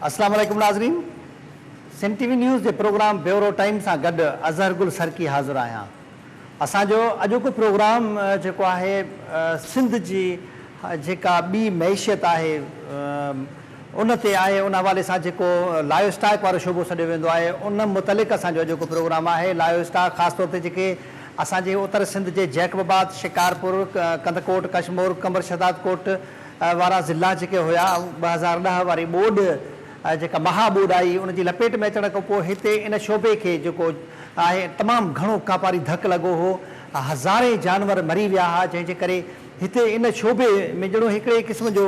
اسلام عليڪم ناظرين سنڌ ٽي وي نيوز جي پروگرام بيورو ٽائيم سان گڏ اظهر گل سرڪي حاضر آهيان اسان جو اڄوڪو پروگرام جيڪو آهي سنڌ جي جيڪا ٻي معيشت آهي ان تي آهي ان حوالي سان جيڪو لائيو اسٽاڪ وارو شعبو سڏيو ويندو آهي ان متعلق اسان جو اڄوڪو پروگرام آهي لائيو اسٽاڪ خاص طور تي جيڪي اسان جي اتر سنڌ جي جيڪب آباد شڪارپور ڪنڌڪوٽ ڪشمور قمبر شهدادڪوٽ وارا ضلعا جيڪي هيا 2010 واري ٻوڏ جيڪا مها ٻوڏ آئي ان جي لپيٽ ۾ اچڻ کان پوء هتي ان شعبي کي جيڪو آهي تمام گهڻو ڪاپاري ڌڪ لڳو هو هزارين جانور مري ويا ها جنهن جي ڪري هتي ان شعبي ۾ ڄڻو هڪڙي قسم جو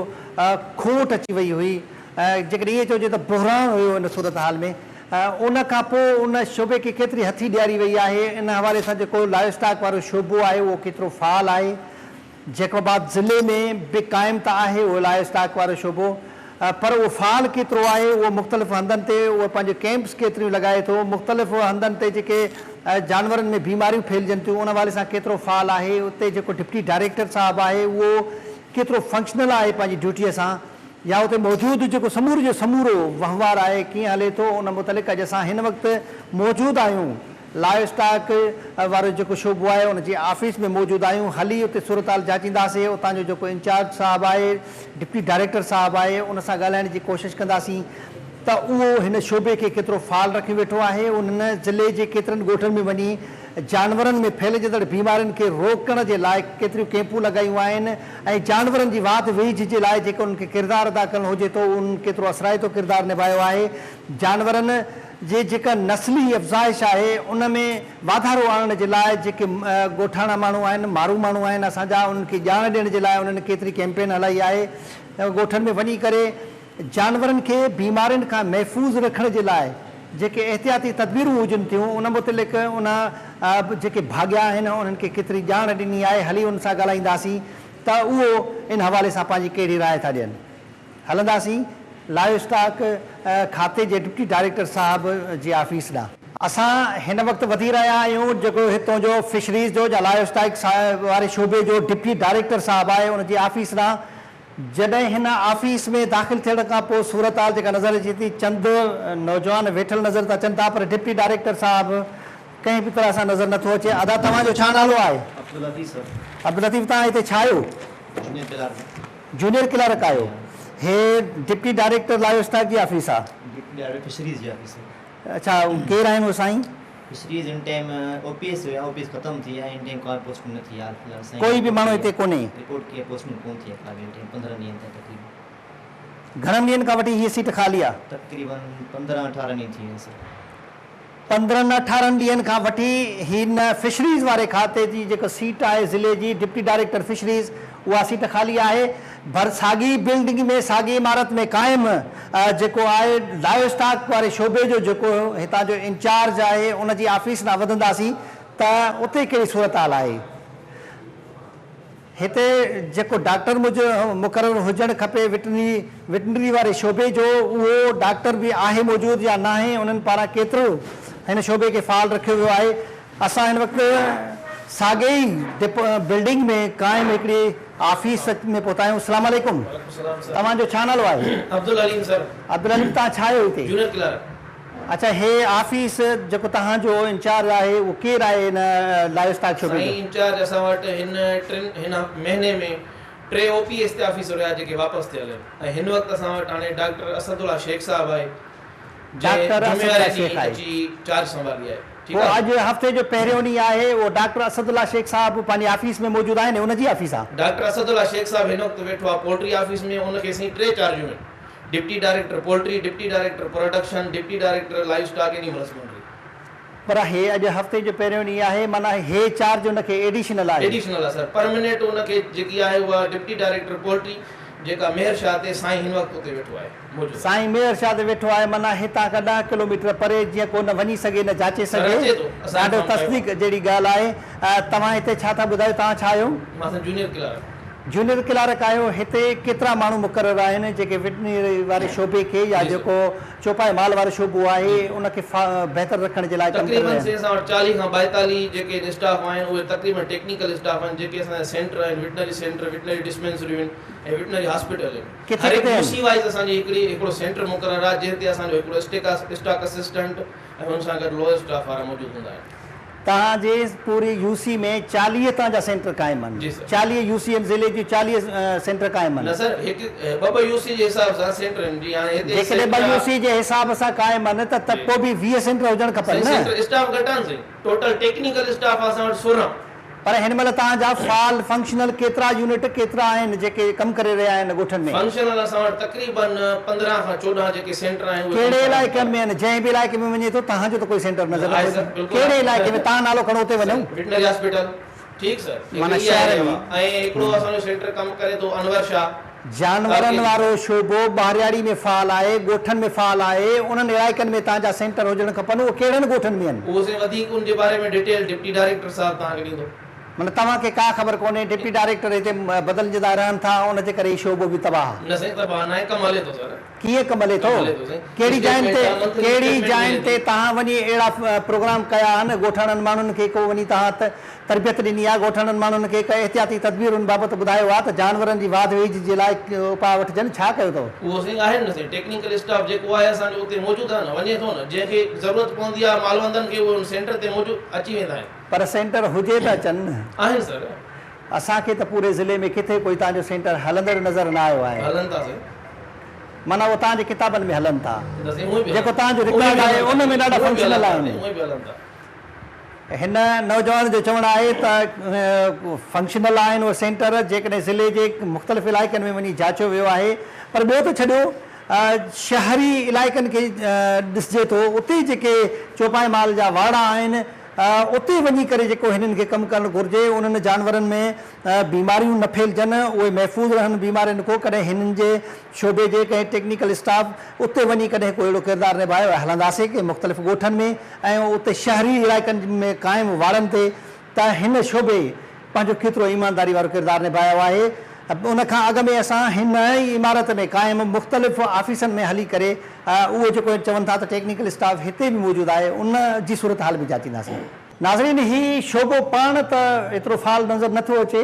کوٽ اچي وئي هئي جيڪڏهن ائين چئجي ته بحران هيو ان صورتحال ۾ ان کان پوء ان شعبي کي ڪيتري هٿي ڏياري وئي آهي ان حوالي سان جيڪو لائيو اسٽاڪ وارو شعبو آهي اهو ڪيترو فعال آهي جيڪب آباد ضلعي ۾ به قائم ته آهي اهو لائيو اسٽاڪ وارو شعبو پر اهو فعال ڪيترو آهي اهو مختلف هنڌن تي اهو پنهنجو ڪيمپس ڪيتريون لڳائي ٿو مختلف هنڌن تي جيڪي جانورن ۾ بيماريون ڦهلجن ٿيون ان حوالي سان ڪيترو فعال آهي اتي جيڪو ڊپٽي ڊائريڪٽر صاحب آهي اهو ڪيترو فنڪشنل آهي پنهنجي ڊيوٽيء سان يا اتي موجود جيڪو سمورو جو سمورو وهنوار آهي ڪيئن هلي ٿو ان متعلق اڄ اسان هن وقت موجود آهيون لائيو اسٽاڪ وارو جيڪو شعبو آهي ان جي آفيس ۾ موجود آهيون هلي اتي صورتحال جاچينداسين اتان جو جيڪو انچارج صاحب آهي ڊپٽي ڊائريڪٽر صاحب آهي ان سان ڳالهائڻ جي ڪوشش ڪنداسين ته اهو هن شعبي کي ڪيترو فعال رکيون ويٺو آهي انهن ضلعي جي ڪيترن ڳوٺن ۾ وڃي جانورن ۾ ڦهلجندڙ بيمارين کي روڪڻ جي لاء ڪيتريون ڪيمپون لڳايون آهن ۽ جانورن جي واڌ ويجهه جي لاء جيڪو انهن کي ڪردار ادا ڪرڻو هجي ٿو انهن ڪيترو اثرائتو ڪردار نڀايو آهي جانورن جي جيڪا نسلي افزائش آهي ان ۾ واڌارو آڻڻ جي لاء جيڪي ڳوٺاڻا ماڻهو آهن، مارو ماڻهو آهن اسان جا انهن کي ڄاڻ ڏيڻ جي لاء انهن ڪيتري ڪيمپين هلائي آهي ڳوٺن ۾ وڃي ڪري جانورن کي بيمارين کان محفوظ رکڻ جي لاء جيڪي احتياطي تدبيرون هجن ٿيون ان متعلق ان جيڪي ڀاڳيا آهن انهن کي ڪيتري ڄاڻ ڏني آهي هلي انهن سان ڳالهائينداسين ته اهو ان حوالي سان پنهنجي ڪهڙي راء ٿا ڏين. هلنداسين لائيو اسٽاڪ کاتي جي ڊپٽي ڊائريڪٽر صاحب جي آفيس ڏانهن. اسان هن وقت وڌي رهيا آهيون جيڪو هتون جو فشريز جو يا لائيو اسٽاڪ واري شعبي جو ڊپٽي ڊائريڪٽر صاحب آهي ان جي آفيس ڏانهن. جڏهن هن آفيس ۾ داخل ٿيڻ کان پوء صورتحال جيڪا نظر اچي ٿي چند نوجوان ويٺل نظر ته اچن ٿا پر ڊپٽي ڊائريڪٽر صاحب ڪنهن به طرح سان نظر نٿو اچي. ادا توهان جو ڇا نالو آهي؟ عبداللطيف سر. عبداللطيف توهان هتي ڇا آهيو؟ Junior clerk. جونيئر ڪلارڪ آهيو. هي ڊپٽي ڊائريڪٽر لائيو اسٽاڪ جي آفيس آ. ڊپٽي ڊائريڪٽر فشريز جي آفيس آ. اڇا ڪير آهن اهي سائين؟ فشريز هن ٽائيم او پي ايس هيا او پي ايس ختم ٿي ويا هن ٽائيم ڪا پوسٽنگ نه ٿي آ في الحال سائين ڪوئي به ماڻهو هتي ڪونهي. رپورٽ ڪئي آ پوسٽنگ ڪون ٿي آ في الحال هن ٽائيم 15 ڏينهن تائين تقريبن. گهڻن ڏينهن کان وٺي هيء سيٽ خالي آ؟ تقريبن 15 18 ڏينهن ٿي ويا سر. 15 18 ڏينهن کان وٺي هن فشريز واري کاتي جي جيڪا سيٽ آهي ضلعي جي ڊپٽي ڊائريڪٽر فشريز اها سيٽ خالي آهي ڀر ساڳي بلڊنگ ۾ ساڳي عمارت ۾ قائم جيڪو آهي لائيو اسٽاڪ واري شعبي جو جيڪو هتان جو انچارج آهي ان جي آفيس ڏانهن وڌنداسين ته اتي ڪهڙي صورتحال آهي. هتي جيڪو ڊاڪٽر مقرر هجڻ کپي وٽرنري وٽرنري واري شعبي جو اهو ڊاڪٽر به آهي موجود يا ناهي انهن پاران ڪيترو هن شعبي کي فعال رکيو ويو آهي اسان هن وقت ساڳي ئي بلڊنگ ۾ قائم هڪڙي آفيس ۾ پهتا آهيون السلام عليڪم توهان جو ڇا نالو آهي؟ عبدالعليم سر. عبدالعليم توهان ڇا آهيو هتي؟ Junior clerk. اڇا هي آفيس جيڪو توهان جو انچارج آهي اهو ڪير آهي هن لائيو اسٽاڪ شعبي جو؟ سائين انچارج اسان وٽ هن ٽن هن مهيني ۾ ٽي او پي ايس تي آفيسر هيا جيڪي واپس ٿيل آهن ۽ هن وقت اسان وٽ هاڻي ڊاڪٽر اسد الله شيخ صاحب آهي جنهن ڊاڪٽر جمعي اسد واري الله شيخ ڏينهن آهي. اچي چارج سنڀالي آهي ٺيڪ پوء آهي. اڄ هفتي جو پهريون ڏينهن آهي اهو ڊاڪٽر اسد الله شيخ صاحب پنهنجي آفيس ۾ موجود آهن ان جي آفيس آ. ڊاڪٽر اسد الله شيخ صاحب هن وقت ويٺو آهي پولٽري آفيس ۾ ان کي سائين ٽي چارجون آهن. Deputy director poultry, deputy director production, deputy director livestock animal husbandry. پر هي اڄ هفتي جو پهريون ڏينهن آهي معنيٰ هي چارج ان کي ايڊيشنل آهي. ايڊيشنل آهي سر پرمنيٽ ان کي جيڪي آهي اها ڊپٽي ڊائريڪٽر پولٽري جيڪا ميهر شاهه تي سائين هن وقت اتي ويٺو آهي موجود آهي. سائين ميهر شاهه تي ويٺو آهي معنيٰ هتان کان 10 ڪلوميٽر پري جيئن ڪو نه وڃي سگهي نه جاچي سر سگهي اچي ٿو اسان ڏاڍو انفارم ڪيو تصديق آهي. جهڙي ڳالهه آهي توهان هتي ڇا ٿا ٻڌايو توهان ڇا آهيو؟ مان سر جونيئر ڪلارڪ. جونيئر ڪلارڪ آهيو هتي ڪيترا ماڻهو مقرر آهن جيڪي وٽنري واري شعبي کي يا جيڪو چوپائي مال وارو شعبو آهي ان کي بهتر رکڻ جي لاء ڪم ڪري تقريبن رهيا آهن. سائين اسان وٽ 40 کان 42 جيڪي اسٽاف آهن اهي تقريبن ٽيڪنيڪل اسٽاف آهن جيڪي اسان جا سينٽر آهن وٽنري سينٽر وٽنري ڊسپينسريون آهن ۽ وٽنري هاسپيٽل آهن ڪٿي هر هڪ ڪٿي يو آهن؟ سي وائيز اسان جي هڪڙي هڪڙو سينٽر مقرر آهي جنهن تي اسان جو هڪڙو اسٽاڪ اسسٽنٽ ۽ ان سان گڏ لوئر اسٽاف وارا موجود هوندا آهن. توهان جي پوري يو سي ۾ 40 توهان جا سينٽر قائم آهن. جي سر. 40 يو سي آهن ضلعي جون 40 سينٽر قائم آهن. نه سر هڪ ٻه ٻه يو سي جي حساب سان سينٽر آهن جي هاڻي هتي جيڪڏهن ٻه سينٽر يو سي جي حساب سان قائم آهن ته ته پوء به 20 سينٽر هجڻ کپن سائين نه. سينٽر اسٽاف گهٽ آهن سائين ٽوٽل ٽيڪنيڪل اسٽاف آهي اسان وٽ 16. پر هن مهل توهان جا فعال فنڪشنل ڪيترا يونٽ ڪيترا آهن جيڪي ڪم ڪري رهيا آهن ڳوٺن ۾؟ فنڪشنل اسان وٽ تقريبن 15 کان 14 جيڪي سينٽر آهن اهي ڪهڙي فنڪشنل علائقن ۾ آهن؟ جنهن به علائقي ۾ وڃي ٿو توهان جو ته ڪوئي سينٽر نظر آهي نٿو سر اچي بلڪل ڪهڙي علائقي ۾ توهان نالو کڻو اتي وڃون. وٽنري هاسپيٽل ٺيڪ سر معنيٰ هڪڙي اها شهر ايريا ۾. ۽ هڪڙو اسان جو سينٽر ڪم ڪري ٿو انور شاهه. جانورن وارو شعبو ٻاهرياڙي ۾ فعال آهي، ڳوٺن ۾ فعال آهي، انهن علائقن ۾ توهان جا سينٽر هجڻ کپن، اهي ڪهڙن ڳوٺن ۾ آهن؟ اهو سائين وڌيڪ ان جي باري ۾ ڊيٽيل ڊپٽي ڊائريڪٽر صاحب توهان کي ڏيندو. معنيٰ توهان کي ڪا خبر ڪونهي، ڊپٽي ڊائريڪٽر هتي بدلجندا رهن ٿا، ان جي ڪري هي شعبو به تباهه. نه سائين تباهه ناهي، ڪم هلي ٿو سر. ڪيئن ڪم هلي ٿو؟ ڪم هلي ٿو سائين. ڪهڙي جاين تي اسٽيٽمينٽ آهي، منٿلي ڪهڙي اسٽيٽمينٽ جاين ملي تي ٿي. توهان وڃي اهڙا پروگرام ڪيا آهن، ڳوٺاڻن ماڻهن کي ڪو وڃي توهان تربيت ڏني آهي، ڳوٺاڻن ماڻهن کي ڪي احتياطي تدبيرن بابت ٻڌايو آهي ته جانورن جي واڌ ويجهه جي لاء اپاء وٺجن، ڇا ڪيو اٿو؟ اهو سائين آهن نه سائين ٽيڪنيڪل اسٽاف جيڪو آهي اسان جو اتي موجود آهي نه وڃي ٿو نه جنهن کي ضرورت پوندي آهي مالوندن کي اهي ان سينٽر تي موجود اچي ويندا آهن. پر سينٽر هجي ته اچن نه. آهن سر. اسان کي ته پوري ضلعي ۾ ڪٿي ڪوئي توهان جو سينٽر هلندڙ نظر نه آيو آهي. هلن ٿا سائين. معنيٰ اهو توهان جي ڪتابن ۾ هلن ٿا. نه سائين اهي به جيڪو توهان جو رڪارڊ آهي ان ۾ ڏاڍا فنڪشنل آهن. اهي به هلن ٿا. هن نوجوان جو چوڻ آهي ته فنڪشنل آهن اهي سينٽر جيڪڏهن ضلعي جي مختلف علائقن ۾ وڃي جاچيو ويو آهي پر ٻيو ته ڇڏيو شهري علائقن کي ڏسجي ٿو اتي جيڪي چوپائي مال جا واڙا آهن اتي وڃي ڪري جيڪو هنن کي ڪم ڪرڻ گهرجي انهن جانورن ۾ بيماريون نه ڦهلجن اهي محفوظ رهن بيمارين کو ڪڏهن هنن جي شعبي جي ڪنهن ٽيڪنيڪل اسٽاف اتي وڃي ڪڏهن ڪو اهڙو ڪردار نڀايو ۽ هلنداسين ڪنهن مختلف ڳوٺن ۾ ۽ اتي شهري علائقن ۾ قائم واڙن تي ته هن شعبي پنهنجو ڪيترو ايمانداري وارو ڪردار نڀايو آهي. ان کان اڳ ۾ اسان هن ئي عمارت ۾ قائم مختلف آفيسن ۾ هلي ڪري اهو جيڪو چون ٿا ته ٽيڪنيڪل اسٽاف هتي به موجود آهي ان جي صورتحال به جاچينداسين. ناظرين هي شعبو پاڻ ته ايترو فعال نظر نه ٿو اچي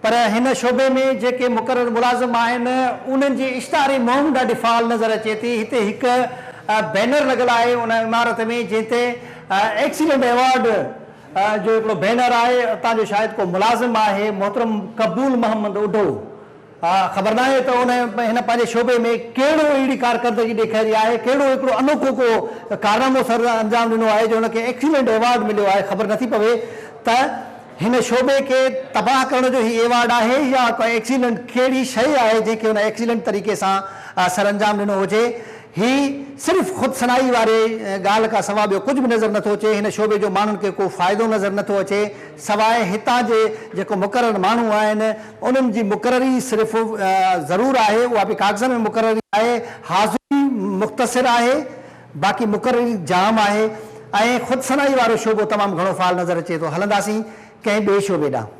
پر هن شعبي ۾ جيڪي مقرر ملازم آهن انهن جي اشتهاري مهم ڏاڍي فعال نظر اچي ٿي هتي هڪ بينر لڳل آهي ان عمارت ۾ جنهن تي ايڪسيلنٽ ايوارڊ جو هڪڙو بينر آهي اتان جو شايد ڪو ملازم آهي محترم قبول محمد اڍو خبر ناهي ته ان هن پنهنجي شعبي ۾ ڪهڙو اهڙي ڪارڪردگي ڏيکاري آهي، ڪهڙو هڪڙو انوکو ڪو ڪارنامو سر انجام ڏنو آهي جو هن کي ايڪسيلنٽ ايوارڊ مليو آهي، خبر نٿي پوي ته هن شعبي کي تباهه ڪرڻ جو هي ايوارڊ آهي يا ڪا ايڪسيلنٽ ڪهڙي شيء آهي جنهن کي هن ايڪسيلنٽ طريقي سان سر انجام ڏنو هجي. هي صرف خود ثنائي واري ڳالهه کان سوا ٻيو ڪجهه به نظر نٿو اچي، هن شعبي جو ماڻهن کي ڪو فائدو نظر نٿو اچي، سواء هتان جي جيڪو مقرر ماڻهو آهن انهن جي مقرري صرف ضرور آهي اها به ڪاغذن ۾ مقرري آهي، حاضري مختصر آهي باقي مقرري جام آهي ۽ خود ثنائي وارو شعبو تمام گهڻو فعال نظر اچي ٿو. هلنداسين ڪنهن ٻئي شعبي ڏانهن.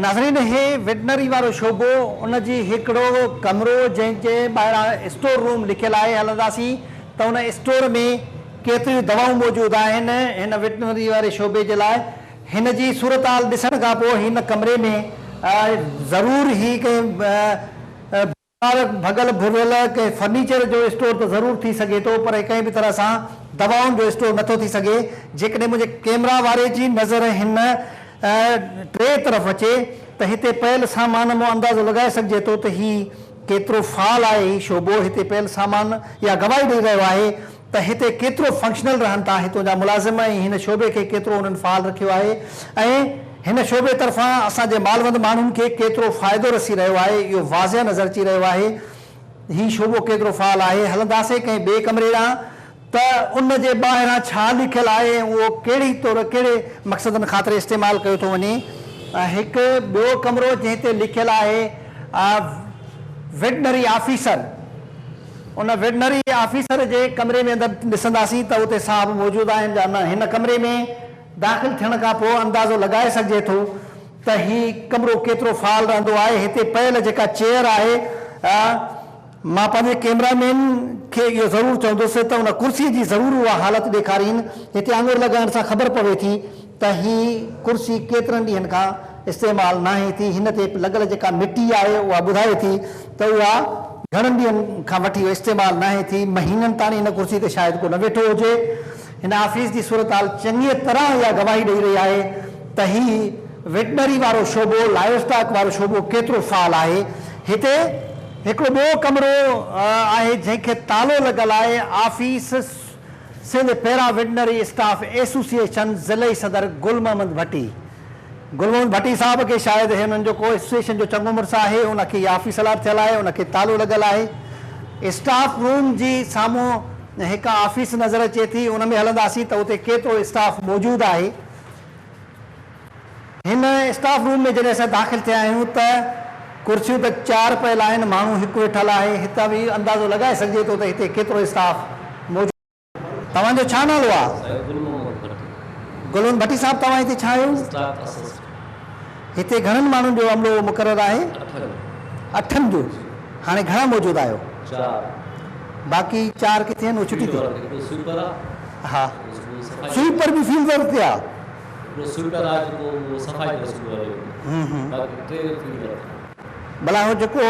ناظرين هي وٽنري وارو شعبو ان جي هڪڙو ڪمرو جنهن جي ٻاهران اسٽور روم لکيل آهي هلنداسين ته ان اسٽور ۾ ڪيتريون دوائون موجود آهن هن وٽنري واري شعبي جي لاء هن جي صورتحال ڏسڻ کان پوء هن ڪمري ۾ ضرور هي ڪنهن بيڪار ڀڳل ڀريل ڪنهن فرنيچر جو اسٽور ته ضرور ٿي سگهي ٿو پر ڪنهن به طرح سان دوائن جو اسٽور نٿو ٿي سگهي. جيڪڏهن منهنجي ڪيمرا واري جي نظر هن ٽري طرف اچي ته هتي پيل سامان مان اندازو لڳائي سگهجي ٿو ته هي ڪيترو فعال آهي هي شعبو هتي پيل سامان اها گواهي ڏئي رهيو آهي ته هتي ڪيترو فنڪشنل رهن ٿا هتون جا ملازم ۽ هن شعبي کي ڪيترو انهن فعال رکيو آهي ۽ هن شعبي طرفان اسان جي مالوند ماڻهن کي ڪيترو فائدو رسي رهيو آهي اهو واضح نظر اچي رهيو آهي هي شعبو ڪيترو فعال آهي هلنداسين ڪنهن ٻئي ڪمري ڏانهن ته ان جي ٻاهران ڇا لکيل آهي ۽ اهو ڪهڙي طور ڪهڙي مقصدن خاطر استعمال ڪيو ٿو وڃي هڪ ٻيو ڪمرو جنهن تي لکيل آهي وٽنري آفيسر ان وٽنري آفيسر جي ڪمري ۾ اندر ڏسنداسين ته اتي صاحب موجود آهن يا نه. هن ڪمري ۾ داخل ٿيڻ کان پوء اندازو لڳائي سگهجي ٿو ته هي ڪمرو ڪيترو فعال رهندو آهي. هتي پيل جيڪا چيئر آهي، مان پنهنجي ڪيمرا مين کي اهو ضرور چوندس ته ان ڪرسي جي ضرور اها حالت ڏيکارين. هتي آڱر لڳائڻ سان خبر پوي ٿي ته هي ڪرسي ڪيترن ڏينهن کان استعمال ناهي ٿي. هن تي لڳل جيڪا مٽي آهي اها ٻڌائي ٿي ته اها گهڻن ڏينهن کان وٺي استعمال ناهي ٿي. مهينن تاڻي هن ڪرسي تي شايد ڪو نه ويٺو هجي. هن آفيس جي صورتحال چڱيء طرح اها گواهي ڏئي رهي آهي ته هي ويٽنري وارو شعبو، لائيو اسٽاڪ وارو شعبو ڪيترو فعال آهي. هتي هڪڙو ٻيو ڪمرو آهي جنهن کي تالو لڳل آهي. Office Sindh para veterinary staff association ضلعي صدر گل محمد ڀٽي گل محمد ڀٽي صاحب کي شايد هنن جو ڪو ايسوسيئيشن جو چڱو مڙس آهي ان کي اها آفيس الاٽ ٿيل آهي ان کي تالو لڳل آهي. اسٽاف روم جي سامهون هڪ آفيس نظر اچي ٿي ان ۾ هلنداسين ته اتي ڪيترو اسٽاف موجود آهي. هن اسٽاف روم ۾ جڏهن اسان داخل ٿيا آهيون ته ڪرسيون ته چار پيل آهن ماڻهو هڪ ويٺل آهي هتان به اندازو لڳائي سگهجي ٿو ته هتي ڪيترو اسٽاف موجود. توهان جو ڇا نالو آ؟ سائين گل محمد ڀٽي. گل محمد ڀٽي صاحب توهان هتي ڇا آهيو؟ Staff assistant. هتي گهڻن ماڻهن جو عملو مقرر آهي؟ اٺن. اٺن جو، هاڻي گهڻا موجود آهيو؟ چار. باقي چار ڪٿي آهن؟ اهي ڇٽي تي. هڪڙو سوئيپر آ. ها سوئيپر به فيلڊ ورڪ تي آ. هڪڙو سوئيپر آ جيڪو اهو صفائي ڪري صبح جو وڃي باقي ٽي فيلڊ ورڪ آهن. ڀلا هو جيڪو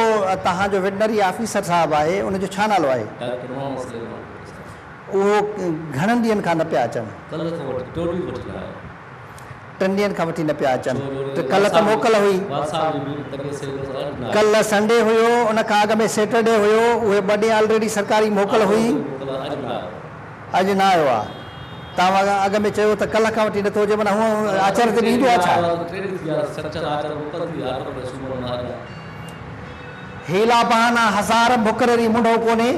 توهان جو ويٽنري آفيسر صاحب آهي ان جو ڇا نالو آهي؟ ڊاڪٽر محمد سليمان ڀٽي صاحب. اهو گهڻن ڏينهن کان نه پيا اچن؟ ڪلهه کان وٺي ٽيون ڏينهن وٺي نه آيو. ٽن ڏينهن کان وٺي نه پيا اچن ته ڪلهه ته موڪل هئي. ڪلهه سنڊي هيو ان کان اڳ ۾ سيٽرڊي هيو اهي ٻه ڏينهن آلريڊي سرڪاري موڪل هئي. اڄ نه آيو آ. توهان اڳ ۾ چيو ته ڪلهه کان وٺي نٿو اچي معنيٰ هونء آچر تي به ايندو آ ڇا؟ حيلا بهانا هزار مقرري منڍو ڪونهي.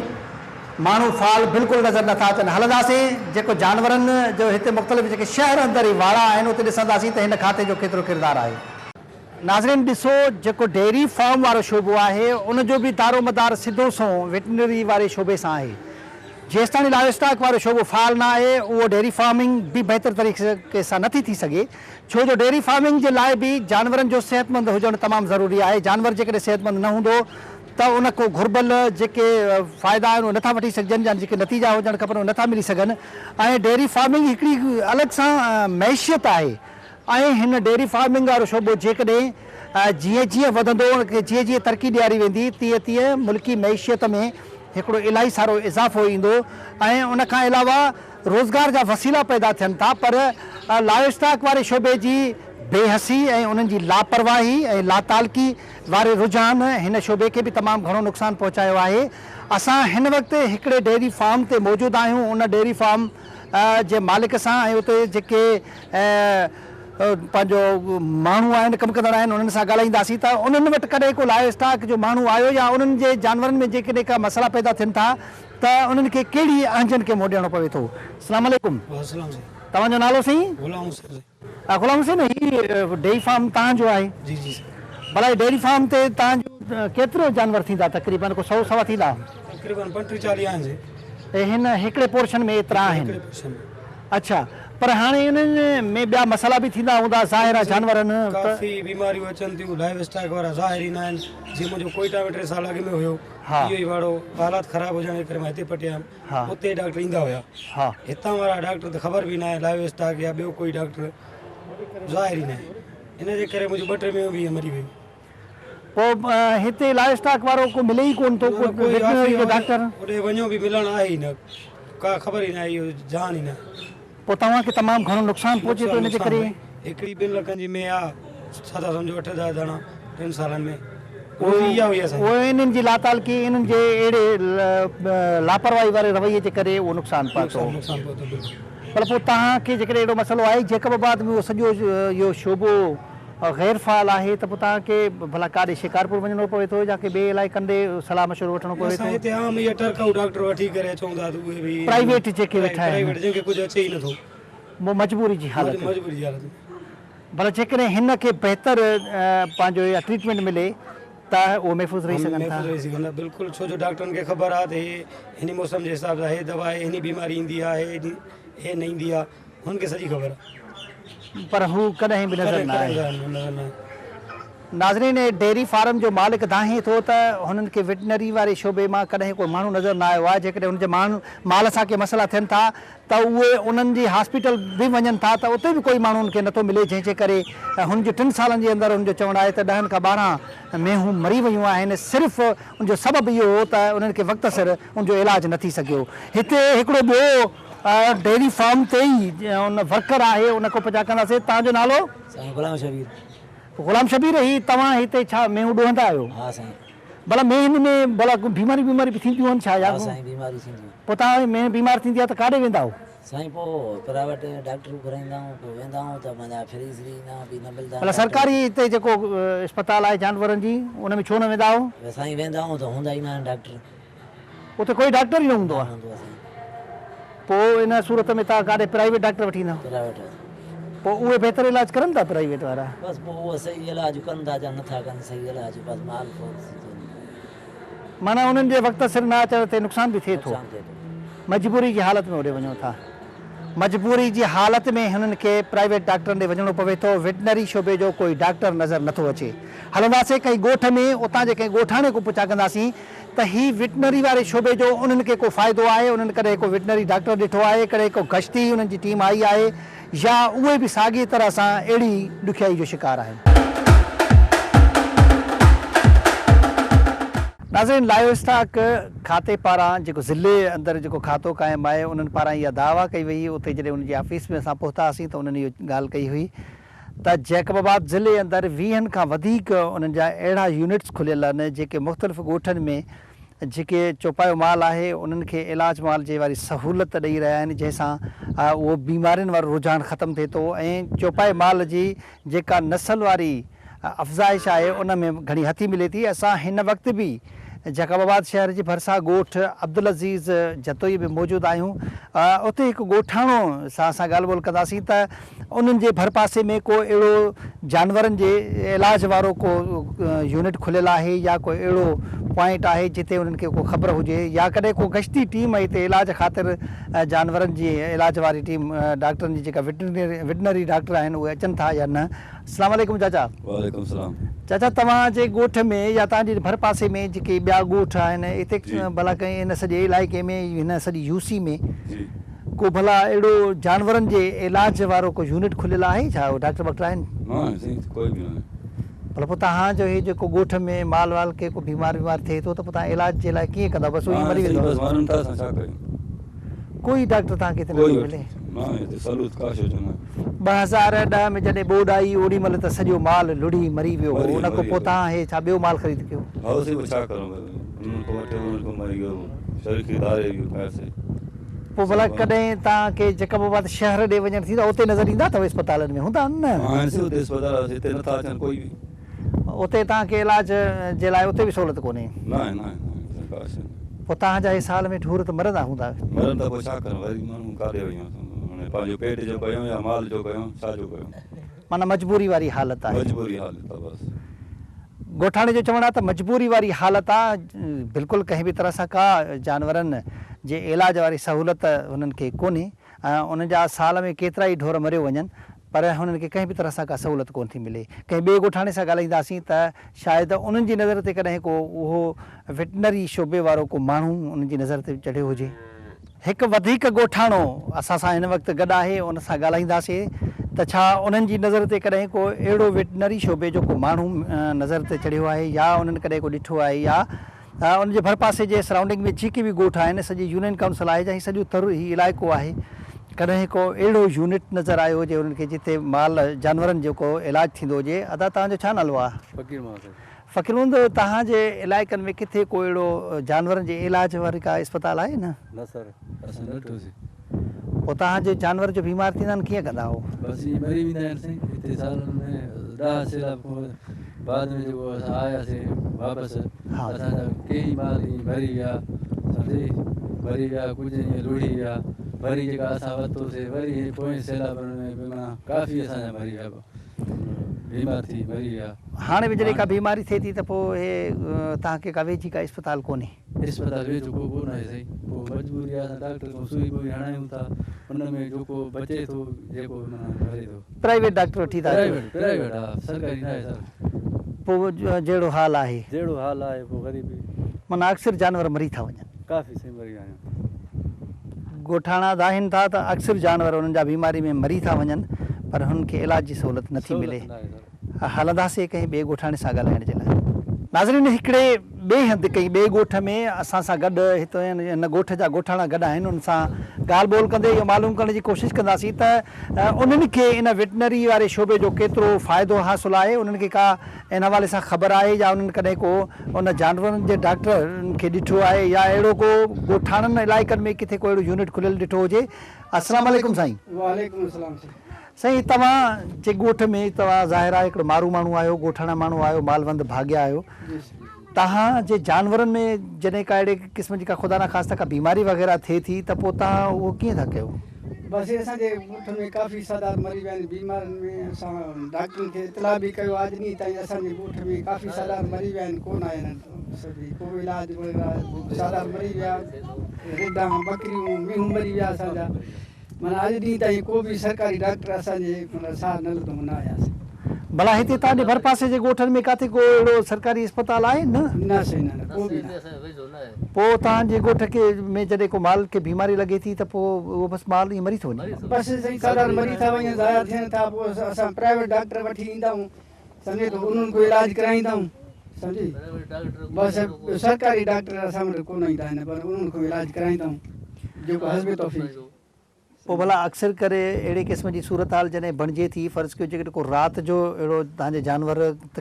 ماڻهو فعال بلڪل نظر نٿا اچن. هلنداسين جيڪو جانورن جو هتي مختلف جيڪي شهر اندر هي واڙا آهن اتي ڏسنداسين ته هن کاتي جو ڪيترو ڪردار آهي. ناظرين ڏسو جيڪو ڊيري فارم وارو شعبو آهي ان جو به دارومدار سڌو سنئون ويٽنري واري شعبي سان آهي. جيستاڻي لائيو اسٽاڪ وارو شعبو فعال نه آهي اهو ڊيري فارمنگ به بهتر طريقي سان نٿي ٿي سگهي ڇو جو ڊيري فارمنگ جي لاء به جانورن جو صحتمند هجڻ تمام ضروري آهي جانور جيڪڏهن صحتمند نه هوندو ته ان ڪو گهربل جيڪي فائدا آهن اهي نٿا وٺي سگهجن يا جيڪي نتيجا هجڻ کپن اهي نٿا ملي سگهن ۽ ڊيري فارمنگ هڪڙي الڳ سان معيشت آهي ۽ هن ڊيري فارمنگ وارو شعبو جيڪڏهن جيئن جيئن وڌندو ان کي جيئن جيئن ترقي ڏياري ويندي تيئن تيئن ملڪي معيشت ۾ هڪڙو الاهي سارو اضافو ايندو ۽ ان کان علاوه روزگار جا وسيلا پيدا ٿين ٿا پر لائيو اسٽاڪ واري شعبي جي بي حسي ۽ انهن جي لاپرواهي ۽ لاتعلقي واري رجحان هن شعبي کي به تمام گهڻو نقصان پهچايو آهي. اسان هن وقت هڪڙي ڊيري فارم تي موجود آهيون ان ڊيري فارم جي مالڪ سان ۽ اتي جيڪي پنهنجو ماڻهو آهن ڪم ڪندڙ آهن انهن سان ڳالهائينداسين ته انهن وٽ ڪڏهن ڪو لائيو اسٽاڪ جو ماڻهو آيو يا انهن جي جانورن ۾ جيڪڏهن ڪا مسئلا پيدا ٿين ٿا ته انهن کي ڪهڙي اهنجن کي منهن ڏيڻو پوي ٿو. السلام عليڪم. وعليڪم السلام. توهان جو نالو سائين؟ غلام حسين سائين. غلام حسين هي ڊيري فارم توهان جو آهي؟ جي جي سائين. ڀلا هي ڊيري فارم تي توهان جو ڪيترو جانور ٿيندا تقريبن ڪو سئو سوا ٿيندا؟ تقريبن پنٽيهه چاليهه آهن سائين. هن هڪڙي پورشن ۾ ايترا آهن. هڪڙي پورشن ۾. اڇا پر هاڻي انهن ۾ ٻيا مسئلا به ٿيندا هوندا ظاهر آهي جانورن ته. ڪافي بيماريون اچن ٿيون لائيو اسٽاڪ وارا ظاهر ئي نه آهن جيئن منهنجو ڪوئيٽا ۾ ٽي سال اڳ ۾ هيو اهو ئي واڙو حالات خراب هجڻ جي ڪري مان هتي پٽي آيم اتي ڊاڪٽر ايندا هيا هتان وارا ڊاڪٽر ته خبر به ناهي لائيو اسٽاڪ يا ٻيو ڪوئي ڊاڪٽر ظاهر ئي ناهي ان جي ڪري منهنجون ٻه ٽي مينهون به ائين مري ويون. پوء هتي لائيو اسٽاڪ وارو ڪو ملي ئي ڪونه ٿو ڪو ويٽرنري جو ڊاڪٽر. اوڏي وڃو به ملڻ آهي ئي نه ڪا خبر ئي ناهي اهو جهان ئي ناهي. پوء توهان کي تمام گهڻو نقصان پهچي ٿو ان جي ڪري. هڪڙي ٻن لکن جي مينهن آ ڇا ٿا سمجهو اٺ ڏهه داڻا ٽن سالن ۾ روزي اها هئي اسان جي. اهو انهن جي لاتعلقي انهن جي اهڙي لاپرواهي واري رويي جي ڪري اهو نقصان پهتو. نقصان پهتو بلڪل. پر پوء توهان کي جيڪڏهن اهڙو مسئلو آهي جيڪب آباد ۾ اهو سڄو اهو شعبو غير فعال آهي ته پوء توهان کي ڀلا ڪاڏي شڪارپور وڃڻو پوي ٿو يا ڪنهن ٻئي علائقن ڏي صلاح مشورو وٺڻو پوي ٿو؟ اسان هتي عام اهي ٽرڪائو ڊاڪٽر وٺي ڪري اچون ٿا ته اهي به پرائيويٽ جيڪي ويٺا آهن. پرائيويٽ جن کي ڪجهه اچي ئي نٿو. مجبوري جي حالت. مجبوري جي حالت ۾. ڀلا جيڪڏهن هن کي بهتر پنهنجو اها ٽريٽمينٽ ملي ته اهو محفوظ رهي سگهن ٿا. محفوظ رهي سگهن ٿا بلڪل ڇو جو ڊاڪٽرن کي خبر آهي ته هي هن موسم جي حساب سان هي دوا آهي هن بيماري ايندي آهي هي نه ايندي آهي هن کي سڄي خبر آهي. پر هو ڪڏهن به نظر نه آيو. ناظرين ڊيري فارم جو مالڪ دانهين ٿو ته هنن کي وٽنري واري شعبي مان ڪڏهن ڪو ماڻهو نظر نه آيو آهي جيڪڏهن هن جي مال سان ڪي مسئلا ٿين ٿا ته اهي انهن جي هاسپيٽل به وڃن ٿا ته اتي به ڪوئي ماڻهو انهن کي نٿو ملي جنهن جي ڪري هن جي ٽن سالن جي اندر هن جو چوڻ آهي ته ڏهن کان 12 مينهون مري ويون آهن صرف ان جو سبب اهو هو ته انهن کي وقت سر ان جو علاج نه ٿي سگهيو هتي هڪڙو ٻيو ڊيري فارم تي ئي ان ورڪر آهي ان کان پڇا ڪنداسين توهان جو نالو؟ سائين غلام شبير. غلام شبير هي توهان هتي ڇا مينهون ڏوهندا آهيو؟ ها سائين. ڀلا مينهن ۾ ڀلا ڪو بيماريون بيماريون به ٿينديون آهن ڇا يا؟ ها سائين بيماريون ٿينديون آهن. پوء توهان مينهن بيمار ٿيندي آهي ته ڪاڏي ويندا آهيو؟ سائين پوء پرائيويٽ ڊاڪٽر گهرائيندا آهيون پوء ويندا آهيون ته معنيٰ ڦري سري ايندا آهيون به نه ملدا آهن ڀلا سرڪاري هتي جيڪو اسپتال آهي جانورن جي ان ۾ ڇو نه ويندا آهيو؟ سائين ويندا آهيون ته هوندا ئي نه آهن ڊاڪٽر. اتي ڪوئي ڊاڪٽر ئي نه هوندو آهي. نه هوندو آهي سائين. پوء ان صورت ۾ توهان ڪاڏي پرائيويٽ ڊاڪٽر وٺي ايندا آهيو؟ پرائيويٽ. پوء اهي بهتر علاج ڪرن ٿا پرائيويٽ وارا؟ بس پوء اهي صحيح علاج ڪن ٿا يا نٿا ڪن صحيح علاج بس مال فوت ٿي ٿو وڃي. معنيٰ انهن جي وقت سر نه اچڻ تي نقصان به ٿئي ٿو. نقصان ٿئي ٿو. مجبوري جي حالت ۾ اوڏي وڃو ٿا. مجبوري جي حالت ۾ هنن کي پرائيويٽ ڊاڪٽرن ڏي وڃڻو پوي ٿو، وٽنري شعبي جو ڪوئي ڊاڪٽر نظر نٿو اچي. هلنداسين ڪنهن ڳوٺ ۾ اتان جي ڪنهن ڳوٺاڻي کان پڇا ڪنداسين ته هي وٽنري واري شعبي جو انهن کي ڪو فائدو آهي، انهن ڪڏهن ڪو وٽنري ڊاڪٽر ڏٺو آهي، ڪڏهن ڪو گشتي انهن جي ٽيم آئي آهي يا اهي به ساڳي طرح سان اهڙي ئي ڏکيائي جو شڪار آهن. ناظرين لائيو اسٽاڪ کاتي پاران جيڪو ضلعي اندر جيڪو کاتو قائم آهي انهن پاران اها دعويٰ ڪئي وئي اتي جڏهن انهن جي آفيس ۾ اسان پهتاسين ته انهن اهو ڳالهه ڪئي هئي ته جيڪب آباد ضلعي اندر ويهن کان وڌيڪ انهن جا اهڙا يونٽس کليل آهن جيڪي مختلف ڳوٺن ۾ جيڪي چوپايو مال آهي انهن کي علاج معالجي واري سهولت ڏئي رهيا آهن جنهن سان اهو بيمارين وارو رجحان ختم ٿئي ٿو ۽ چوپائي مال جي جيڪا نسل واري افزائش آهي ان ۾ گهڻي هٿي ملي ٿي. اسان هن وقت به جيڪب آباد شهر جي ڀرسان ڳوٺ عبدالعزيز جتوئي ۾ موجود آهيون. اتي هڪ ڳوٺاڻو سان اسان ڳالهه ٻولهه ڪنداسين ته انهن جي ڀرپاسي ۾ ڪو اهڙو جانورن جي علاج وارو ڪو يونٽ کليل آهي يا ڪو اهڙو پوائنٽ آهي جتي انهن کي ڪو خبر هجي يا ڪڏهن ڪو گشتي ٽيم هتي علاج خاطر جانورن جي علاج واري ٽيم ڊاڪٽرن جي جيڪا وٽنري ڊاڪٽر آهن اهي اچن ٿا يا نه. السلام عليڪم چاچا. وعليڪم السلام. چاچا توهان جي ڳوٺ ۾ يا توهان جي ڀرپاسي ۾ جيڪي ٻيا ڳوٺ آهن اتي ڀلا ڪنهن هن سڄي علائقي ۾ هن سڄي يو سي ۾ ڪو ڀلا اهڙو جانورن جي علاج وارو ڪو يونٽ کليل آهي ڇا ڊاڪٽر واڪٽر آهن؟ نه سائين ڪوئي به ناهي. ڀلا پوء توهان جو هي جيڪو ڳوٺ ۾ مال وال کي ڪو بيمار ويمار ٿئي ٿو ته پوء توهان علاج جي لاء ڪيئن ڪندا بس اهي مري ويندو. بس مرن ٿا اسان ڇا ڪيون. ڪوئي ڊاڪٽر توهان کي هتي نٿو ملي. نه هتي سلوت ڪا شيء جو ناهي. 2010 ۾ جڏهن ٻوڏ آئي اوڏي مهل ته سڄو مال لڙهي مري ويو هو ان کان پوء توهان هي ڇا ٻيو مال خريد ڪيو. هائو سائين پوء ڇا ڪرون انهن کان وٺي انهن کان مري ويو شريڪي ڌاري ويو پئسي. پوء ڀلا ڪڏهن توهان کي جيڪب آباد شهر ڏي وڃڻ ٿيندو اتي نظر ايندا اٿو اسپتالن ۾ هوندا آهن نه. آهن سي اتي اسپتال هتي نٿا اچن ڪوئي به. اتي توهان کي علاج جي لاء اتي به سهولت ڪونهي. ناهي ناهي ناهي ڪا شيء ناهي. پوء توهان جا هي سال ۾ ڍور ته مرندا هوندا. مرن ته پوء ڇا ڪريون غريب ماڻهو ڪاڏي وڃون هاڻي پنهنجو پيٽ جو ڪيون يا مال جو ڪيون ڇا جو ڪيون. معنيٰ مجبوري واري حالت آهي. مجبوري حالت آهي بس. ڳوٺاڻي جو چوڻ آهي ته مجبوري واري حالت آهي بلڪل ڪنهن به طرح سان ڪا جانورن جي علاج واري سهولت هنن کي ڪونهي ۽ انهن جا سال ۾ ڪيترائي ڍور مريو وڃن پر هنن کي ڪنهن به طرح سان ڪا سهولت ڪونه ٿي ملي. ڪنهن ٻئي ڳوٺاڻي سان ڳالهائينداسين ته شايد انهن جي نظر تي ڪڏهن ڪو اهو وٽنري شعبي وارو ڪو ماڻهو انهن جي نظر تي چڙهيو هجي. هڪ وڌيڪ ڳوٺاڻو اسان سان هن وقت گڏ آهي ان سان ڳالهائينداسين ته ڇا انهن جي نظر تي ڪڏهن ڪو اهڙو وٽنري شعبي جو ڪو ماڻهو نظر تي چڙهيو آهي يا انهن ڪڏهن ڪو ڏٺو آهي يا ان جي ڀرپاسي جي سرائونڊنگ ۾ جيڪي به ڳوٺ آهن سڄي يونين ڪائونسل آهي يا هي سڄو تر هي علائقو آهي ڪڏهن ڪو اهڙو يونٽ نظر آيو هجي انهن کي جتي مال جانورن جو ڪو علاج ٿيندو هجي ادا توهان جو ڇا نالو آهي؟ فقير محمد سائين. فقير محمد توهان جي علائقن ۾ ڪٿي ڪو اهڙو جانورن جي علاج واري ڪا اسپتال آهي نه؟ نه سر اسان نه ڏٺوسين. پوء توهان جي جانور جو بيمار ٿيندا آهن ڪيئن ڪندا آهو؟ بس ائين مري ويندا آهن سائين هتي سالن ۾ ڏهه سيلاب کان بعد ۾ جيڪو اسان آياسين واپس اسان جا ڪيئي مال ائين مري ويا سمجهئي مري ويا ڪجهه ائين لڙهي ويا وري جيڪا اسان ورتوسي وري هي پوئين سيلابن ۾ به معنيٰ ڪافي اسان جا مري ويا بيمار ٿي مري ويا. هاڻي به جڏهن ڪا بيماري ٿئي ٿي ته پوء هي توهان کي ڪا ويجهي ڪا اسپتال ڪونهي؟ اسپتال ويجهو ڪو ڪونه آهي سائين پوء مجبوري آهي اسان ڊاڪٽر کان سوئي ٻوئي هڻايون ٿا ان ۾ جيڪو بچي ٿو جيڪو معنيٰ مري ٿو. پرائيويٽ ڊاڪٽر وٺي ٿا اچو؟ پرائيويٽ پرائيويٽ ها سرڪاري ناهي سر. پوء جهڙو حال آهي. جهڙو حال آهي پوء غريبي. معنيٰ اڪثر جانور مري ٿا وڃن. ڪافي سائين مري ويا آهن. ڳوٺاڻا دانهين ٿا ته اڪثر جانور انهن جا بيماري ۾ مري ٿا وڃن پر هنن کي علاج جي سهولت نٿي ملي. هلنداسين ڪنهن ٻئي ڳوٺاڻي سان ڳالهائڻ جي لاء. ناظرين هڪڙي ٻئي هنڌ ڪنهن ٻئي ڳوٺ ۾ اسان سان گڏ هت هن ڳوٺ جا ڳوٺاڻا گڏ آهن انهن سان ڳالهه ٻولهه ڪندي اهو معلوم ڪرڻ جي ڪوشش ڪنداسين ته انهن کي ان وٽنري واري شعبي جو ڪيترو فائدو حاصل آهي انهن کي ڪا ان حوالي سان خبر آهي يا انهن ڪڏهن ڪو ان جانورن جي ڊاڪٽرن کي ڏٺو آهي يا اهڙو ڪو ڳوٺاڻن علائقن ۾ ڪٿي ڪو اهڙو يونٽ کليل ڏٺو هجي السلام عليڪم سائين. وعليڪم السلام سائين. سائين توهان جي ڳوٺ ۾ توهان ظاهر آهي هڪڙو مارو ماڻهو آهيو ڳوٺاڻا ماڻهو آهيو مالوند ڀاڳيا آهيو توهان جي جانورن ۾ جڏهن ڪا اهڙي قسم جي ڪا خدا نخواسته ڪا بيماري وغيره ٿئي ٿي ته پوء توهان اهو ڪيئن ٿا ڪيو؟ بس اسان جي ڳوٺ ۾ ڪافي سادات مري ويا آهن بيمارين ۾ اسان ڊاڪٽرن کي اطلاع به ڪيو آهي اڄ ڏينهن تائين اسان جي ڳوٺ ۾ ڪافي سادات مري ويا آهن ڪونه آيا آهن سڀ ڪو علاج وغيره سادات مري ويا رڍان ٻڪريون مينهون مري ويا اسان جا معنيٰ اڄ ڏينهن تائين ڪو به سرڪاري ڊاڪٽر اسان جي معنيٰ سار نه لڌو نه آياسين. ڀلا هتي توهان جي ڀرپاسي جي ڳوٺن ۾ ڪاٿي ڪو اهڙو سرڪاري اسپتال آهي؟ نه. نه سائين نه نه ڪو به نه. پوء توهان جي ڳوٺ کي ۾ جڏهن ڪو مال کي بيماري لڳي ٿي ته پوء اهو بس مال ائين مري ٿو وڃي. بس سائين سادار مري ٿا وڃن ضايع ٿين ٿا پوء اسان پرائيويٽ ڊاڪٽر وٺي ايندا آهيون سمجهي ٿو انهن کان علاج ڪرائيندا آهيون سمجهي بس سرڪاري ڊاڪٽر اسان وٽ ڪونه ايندا آهن پر انهن کان علاج ڪرائيندا آهيون جيڪو حسب توفيق. پوء ڀلا اڪثر ڪري اهڙي قسم جي صورتحال جڏهن بڻجي ٿي، فرض ڪيو جيڪڏهن ڪو رات جو اهڙو توهان جي جانور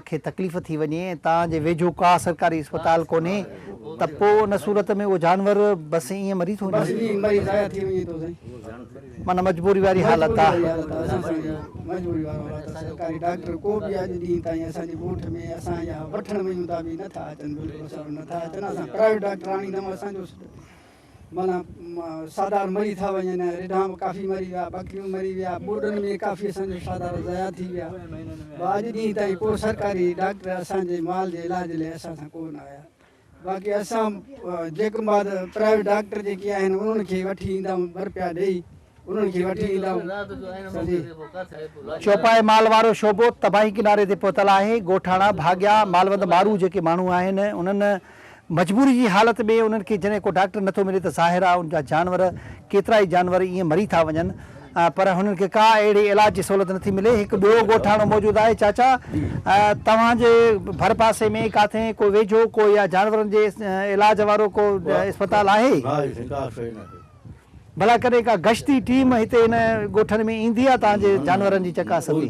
کي تڪليف ٿي وڃي ۽ توهان جي ويجهو ڪا سرڪاري اسپتال ڪونهي ته پوء ان صورت ۾ اهو جانور بس ائين مري ٿو وڃي. بس ائين مري ضايع ٿي وڃي ٿو سائين. معنيٰ مجبوري واري حالت آ. مجبوري واري حالت آ اسان سان اها مجبوري وارو حالت آ سرڪاري ڊاڪٽر ڪو به اڄ ڏينهن تائين اسان جي ڳوٺ ۾ اسان يا وٺڻ وڃون ٿا به نٿا اچن بلڪل اسان وٽ نٿا اچن اسان پرائيويٽ ڊاڪٽر آڻيندا آهيون اسان جو معنيٰ سادار مري ٿا وڃن، رڍان به ڪافي مري ويا، ٻڪريون مري ويا، ٻوڏن ۾ ڪافي اسان جو سادار ضايع ٿي ويا. اڄ ڏينهن تائين ڪو سرڪاري ڊاڪٽر اسان جي مال جي علاج لاء اسان سان ڪو نه آيا. باقي اسان جيڪب آباد پرائيويٽ ڊاڪٽر جيڪي آهن انهن کي وٺي ايندا آهيون ٻه رپيا ڏئي انهن کي وٺي ايندا آهيون سمجهي. چوپائي مال وارو شعبو تباهي ڪناري تي پهتل آهي، ڳوٺاڻا، ڀاڳيا، مالوند مارو جيڪي ماڻهو آهن انهن مجبوري جي حالت ۾ انهن کي جڏهن ڪو ڊاڪٽر نٿو ملي ته ظاهر آهي ان جا جانور ڪيترائي جانور ائين مري ٿا وڃن پر هنن کي ڪا اهڙي علاج جي سهولت نٿي ملي هڪ ٻيو ڳوٺاڻو موجود آهي چاچا توهان جي ڀر پاسي ۾ ڪاٿي ڪو ويجهو ڪو يا جانورن جي علاج وارو ڪو اسپتال آهي؟ ڀلا ڪڏهن ڪا گشتي ٽيم هتي هن ڳوٺن ۾ ايندي آهي توهان جي جانورن جي چڪاس تي؟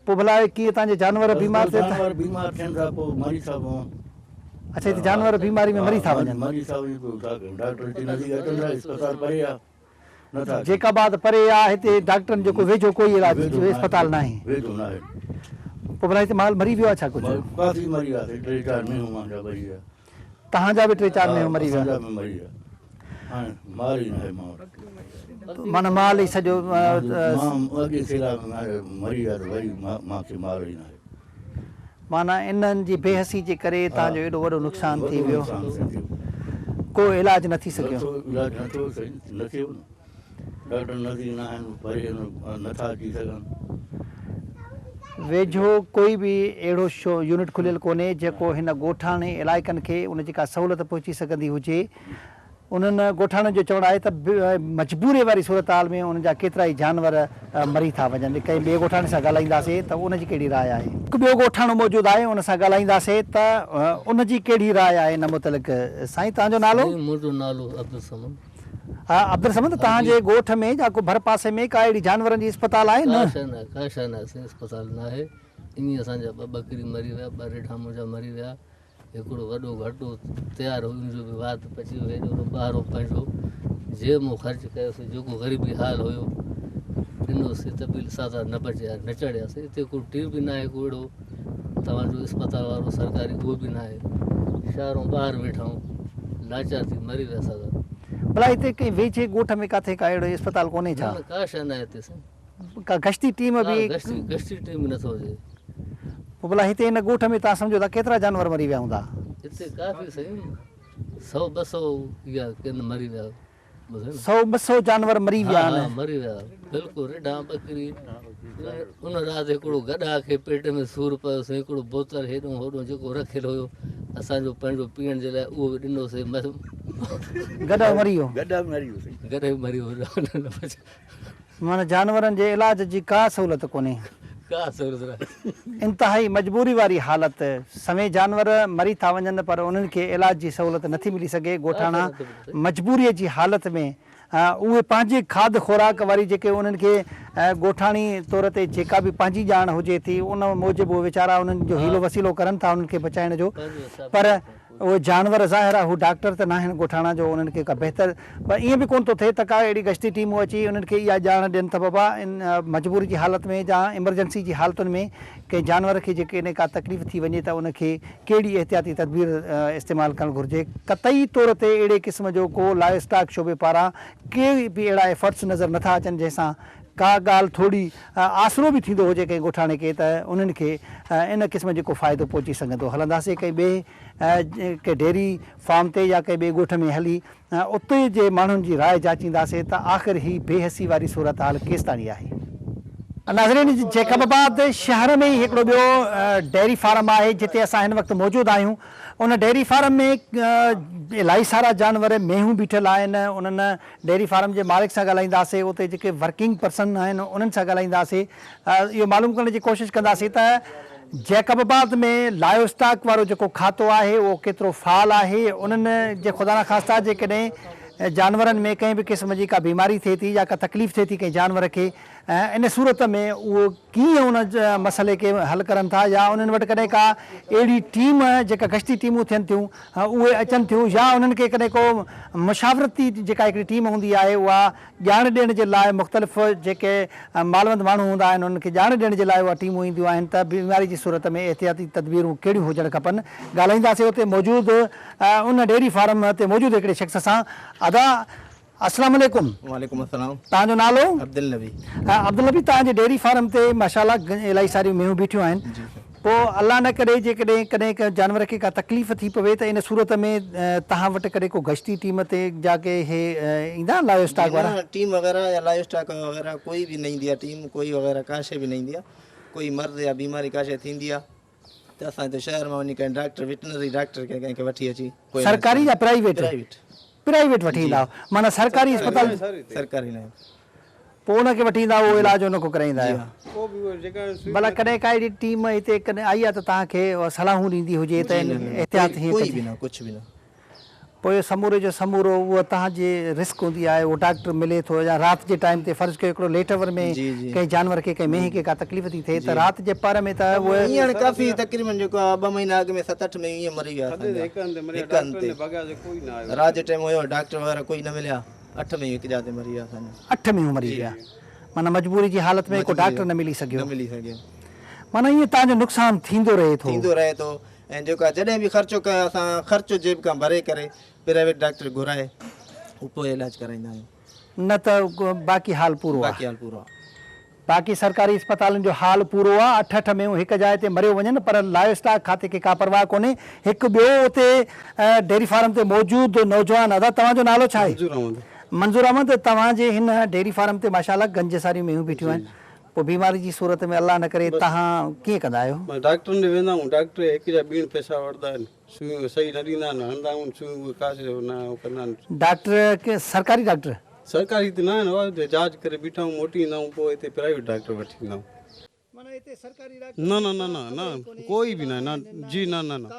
پوء ڀلا ڪيئن تان جي جانور بيمار ٿين ٿا؟ جانور بيمار ٿين ٿا پوء مري ٿا پون. اڇا هتي جانور بيماري ۾ مري ٿا وڃن. مري ٿا وڃن پوء ڇا ڪيون ڊاڪٽر هتي نزديڪ اچن ٿا اسپتال پري آ نٿا اچن. جيڪب آباد پري آ هتي ڊاڪٽرن جو ڪو ويجهو ڪوئي علاج اسپتال ناهي. ويجهو ناهي. پوء ڀلا هتي مال مري ويو آ ڇا ڪجهه؟ ڪافي مري ويا سائين ٽي چار مينهون مان جا مري ويا. توهان جا به ٽي چار مينهون مري ويا؟ اسان جا به مري ويا. هاڻي مال ئي ناهي مان وٽ. معنيٰ مال ئي سڄو. مان اڳي سيلاب ۾ مري ويا ته وري مان کي مال ئي ناهي. معنيٰ انهن جي بي حسي جي ڪري توهان جو ايڏو وڏو نقصان ٿي ويو. ڪو علاج نه ٿي سگهيو. علاج نه ٿيو سائين نه ٿيو نه. ڊاڪٽر نزديڪ نه آهن پري نه ٿا اچي سگهن. ويجهو ڪوئي به اهڙو يونٽ کليل ڪونهي جيڪو هن ڳوٺاڻي علائقن کي ان جي ڪا سهولت پهچي سگهندي هجي. انهن ڳوٺاڻن جو چوڻ آهي ته مجبوري واري صورتحال ۾ انهن جا ڪيترائي جانور مري ٿا وڃن. ڪنهن ٻئي ڳوٺاڻي سان ڳالهائينداسين ته ان جي ڪهڙي راء آهي. هڪ ٻيو ڳوٺاڻو موجود آهي ان سان ڳالهائينداسين ته ان جي ڪهڙي راء آهي ان متعلق. سائين توهان جو نالو؟ سائين منهنجو نالو عبدالصمد. ها عبدالصمد توهان جي ڳوٺ ۾ يا ڪو ڀر پاسي ۾ ڪا اهڙي جانورن جي اسپتال آهي نه؟ ڪا شيء ناهي ڪا شيء ناهي سائين اسپتال ناهي ائين اسان جا ٻه ٻڪري مري ويا ٻه رڍا منهنجا مري ويا هڪڙو وڏو گهٽو تيار هو ان جو به وات پچي ويو هيڏو وڏو ٻارو پنهنجو جيب مون خرچ ڪيوسي جيڪو غريبي حال هيو ڏنوسي ته به سادا نه بچيا نه چڙهياسي هتي ڪو ٽي به ناهي ڪو اهڙو توهان جو اسپتال وارو سرڪاري اهو به ناهي شهرون ٻاهر ويٺا آهيون لاچار ٿي مري ويا سادا. ڀلا هتي ڪنهن ويجهي ڳوٺ ۾ ڪاٿي ڪا اهڙو اسپتال ڪونهي ڇا؟ نه نه ڪا شيء ناهي هتي سائين. ڪا گشتي ٽيم به؟ ڪا گشتي ٽيم به نٿو اچي. پوء ڀلا هتي هن ڳوٺ ۾ توهان سمجهو ٿا ڪيترا جانور مري ويا هوندا؟ هتي ڪافي سائين سئو ٻه سئو يا ڪن مري ويا. سئو ٻه سئو جانور مري ويا آهن. ها مري ويا بلڪل رڍان ٻڪري ان رات هڪڙو گڏاهه کي پيٽ ۾ سور پيو سائين هڪڙو بوتل هيڏو هوڏو جيڪو رکيل هيو اسان جو پنهنجو پيئڻ جي لاء اهو به ڏنوسين مس گڏهه مري ويو. گڏهه به مري ويو سائين. گڏهه به مري ويو. معنيٰ جانورن جي علاج جي ڪا سهولت ڪونهي. ڪا سهولت ناهي. انتهائي مجبوري واري حالت، سوين جانور مري ٿا وڃن پر انهن کي علاج جي سهولت نٿي ملي سگهي، ڳوٺاڻا مجبوري جي حالت ۾ اهي پنهنجي کاڌ خوراڪ واري جيڪي انهن کي ڳوٺاڻي طور تي جيڪا به پنهنجي ڄاڻ هجي ٿي ان موجب اهي ويچارا انهن جو حيلو وسيلو ڪرن ٿا انهن کي بچائڻ جو پر اهي جانور ظاهر آهي هو ڊاڪٽر ته ناهن ڳوٺاڻا جو انهن کي ڪا بهتر پر ائين به ڪونه ٿو ٿئي ته ڪا اهڙي گشتي ٽيمون اچي انهن کي اها ڄاڻ ڏين ته بابا ان مجبوري جي حالت ۾ يا ايمرجنسي جي حالتن ۾ ڪنهن جانور کي جيڪڏهن ڪا تڪليف ٿي وڃي ته ان کي ڪهڙي احتياطي تدبير استعمال ڪرڻ گهرجي، قطعي طور تي اهڙي قسم جو ڪو لائيو اسٽاڪ شعبي پاران ڪي به اهڙا ايفرٽس نظر نٿا اچن جنهن سان ڪا ڳالهه ٿوري آسرو به ٿيندو هجي ڪنهن ڳوٺاڻي کي ته انهن کي ان قسم جو ڪو فائدو پهچي سگهندو. هلنداسين ڪنهن ٻئي ڪنهن ڊيري فارم تي يا ڪنهن ٻئي ڳوٺ ۾ هلي اتي جي ماڻهن جي راء جاچينداسين ته آخر هي بي حسي واري صورتحال ڪيستاڻي آهي. ناظرين جيڪب آباد شهر ۾ ئي هڪڙو ٻيو ڊيري فارم آهي جتي اسان هن وقت موجود آهيون ان ڊيري فارم ۾ الاهي سارا جانور مينهون بيٺل آهن انهن ڊيري فارم جي مالڪ سان ڳالهائينداسين اتي جيڪي ورڪنگ پرسن آهن انهن سان ڳالهائينداسين اهو معلوم ڪرڻ جي ڪوشش ڪنداسين ته جيڪب آباد ۾ لائيو اسٽاڪ وارو جيڪو کاتو آهي اهو ڪيترو فعال آهي انهن جي خدانخواسته جيڪڏهن جانورن ۾ ڪنهن به قسم جي ڪا بيماري ٿئي ٿي يا ڪا تڪليف ٿئي ٿي ڪنهن جانور کي ان صورت ۾ اهو ڪيئن ان مسئلي کي حل ڪرن ٿا يا انهن وٽ ڪڏهن ڪا اهڙي ٽيم جيڪا گشتي ٽيمون ٿين ٿيون اهي اچن ٿيون يا انهن کي ڪڏهن ڪو مشاورتي جيڪا هڪڙي ٽيم هوندي آهي اها ڄاڻ ڏيڻ جي لاء مختلف جيڪي مالوند ماڻهو هوندا آهن انهن کي ڄاڻ ڏيڻ جي لاء اها ٽيمون اينديون آهن ته بيماري جي صورت ۾ احتياطي تدبيرون ڪهڙيون هجڻ کپن ڳالهائينداسين اتي موجود ان ڊيري فارم تي موجود هڪڙي شخص سان ادا السلام عليڪم. وعليڪم السلام. توهان جو نالو؟ عبدالنبي. عبدالنبي توهان جي ڊيري فارم تي ماشاءالله الاهي ساريون مينهون بيٺيون آهن پوء الله نه ڪري جيڪڏهن ڪڏهن ڪنهن جانور کي ڪا تڪليف ٿي پوي ته ان صورت ۾ توهان وٽ ڪڏهن ڪو گشتي ٽيم تي جا ڪي اهي ايندا آهن لائيو اسٽاڪ وارا؟ نه ٽيم وغيره يا لائيو اسٽاڪ وغيره ڪوئي به نه ايندي آهي ٽيم ڪوئي وغيره ڪا شيء به نه ايندي آهي ڪوئي مرض يا بيماري ڪا شيء ٿيندي آهي ته اسان هتي شهر مان وڃي ڪنهن ڊاڪٽر وٽنري ڊاڪٽر کي ڪنهن کي وٺي اچي پوء علاج سرڪاري يا پرائيويٽ؟ پرائيويٽ. پرائيويٽ وٺي ايندا آهيو معنيٰ سرڪاري اسپتال سرڪاري نه. پوء ان کي وٺي ايندا آهيو اهو علاج ان کان ڪرائيندا آهيو. ڀلا ڪڏهن ڪا اهڙي ٽيم هتي ڪڏهن آئي آهي ته توهان کي اها صلاحون ڏيندي هجي ته احتياط هيئن ڪوئي به نه ڪجهه به نه. پوء اهو سموري جو سمورو اهو توهان جي رسڪ هوندي آهي اهو ڊاڪٽر ملي ٿو يا رات جي ٽائيم تي فرض ڪيو هڪڙو ليٽ اور ۾ ڪنهن جانور کي ڪنهن مينهن کي ڪا تڪليف ٿي ٿئي ته رات جي پهر ۾ ته اهو ائين هاڻي ڪافي تقريبن جيڪو آهي ٻه مهينا اڳ ۾ ست اٺ مينهون ائين مري ويا اسان جا هڪ هنڌ تي رات جو ٽائيم هيو ڊاڪٽر وغيره ڪوئي نه مليا. اٺ مينهون هڪ جاء تي مري ويا اسان جا. اٺ مينهون مري ويا معنيٰ مجبوري جي حالت ۾ ڪو ڊاڪٽر نه ملي سگهيو. نه ملي سگهيو. معنيٰ ائين توهان جو نقصان ٿيندو رهي ٿو. ٿيندو رهي ٿو ۽ جيڪو آهي جڏهن به خرچو ڪيو اسان خرچو جيب کان ڀري ڪري پرائيويٽ ڊاڪٽر گهرائي پوء علاج ڪرائيندا آهيون. نه ته باقي حال پورو آهي. باقي حال پورو آهي. باقي سرڪاري اسپتالن جو حال پورو آ، اٺ اٺ مينهون هڪ جاء تي مريو وڃن پر لائيو اسٽاڪ کاتي کي ڪا پرواهه ڪونهي. هڪ ٻيو اتي ڊيري فارم تي موجود نوجوان ادا توهان جو نالو ڇا آهي؟ منظور احمد. منظور احمد توهان جي هن ڊيري فارم تي ماشاء الله گنج ساريون مينهون بيٺيون آهن پوء بيماري جي صورت ۾ الله نه ڪري توهان ڪيئن ڪندا آهيو؟ بس ڊاڪٽرن ڏي ويندا آهيون ڊاڪٽر هڪ جا ٻيڻ پئسا وٺندا آهن سوئيون صحيح نه ڏيندا آهن هڻندا آهيون سوئيون اهي ڪا شيء نه ڪندا آهن. ڊاڪٽر سرڪاري ڊاڪٽر؟ سرڪاري ته نه آهن هتي جاچ ڪري بيٺا آهيون موٽي ايندا آهيون پوء هتي پرائيويٽ ڊاڪٽر وٺي ايندا آهيون. نه نه نه نه نه ڪوئي به نه نه جي نه نه نه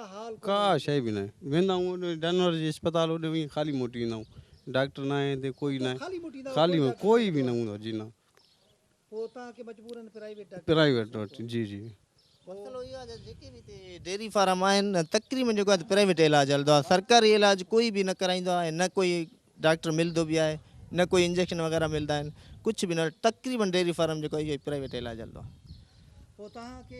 ڪا شيء به نه ويندا آهيون هوڏي جانور جي اسپتال هوڏي وڃي خالي موٽي ايندا آهيون ڊاڪٽر نه آهي هتي ڪوئي نه آهي خالي ڪوئي به نه هوندو جي نه. پرائيويٽ وٺي جي جي. مسئلو اهو آهي ته جيڪي به هتي ڊيري فارم آهن تقريبن جيڪو آهي پرائيويٽ علاج هلندو آهي سرڪاري علاج ڪوئي به نه ڪرائيندو آهي نه ڪوئي ڊاڪٽر ملندو به آهي نه ڪوئي انجيڪشن وغيره ملندا آهن ڪجهه به نه تقريبن ڊيري فارم جيڪو آهي اهو پرائيويٽ علاج هلندو آهي. پوء توهان کي